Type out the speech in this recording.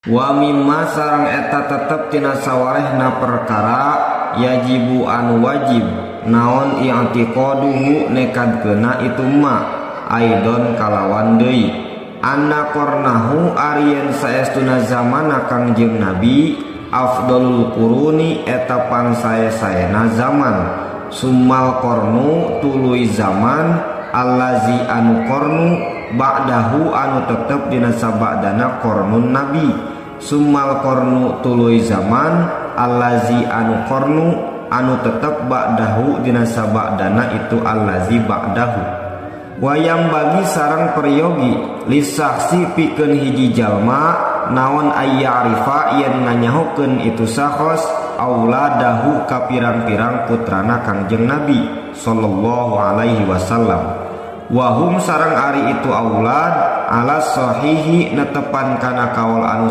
Wa mimma sareng eta tetep tina sawarehna perkara yajibu anu wajib naon i'tiqaduhu nekadkeuna itu ma aidon kalawan deui anna qarnahu ari yen saestuna zamana Kangjeng Nabi afdalul quruni eta pangsae-saena zaman, summal qarnu tuluy zaman allazi anu qarnu ba'dahu anu tetep dina sabadana qarnun nabi, summal qarnu tuluy zaman allazi anu qarnu anu tetep ba'dahu dina sabadana itu allazi ba'dahu. Wayanbaghi sareng peryogi lisyakhsi pikeun hiji jalma naon ayya'rifa yen nganyahokeun itu syakhs auladahu ka pirang-pirang putrana Kangjeng Nabi sallallahu alaihi wasallam, wahum sareng ari itu aulad ala sahihi netepan kana kaul anu.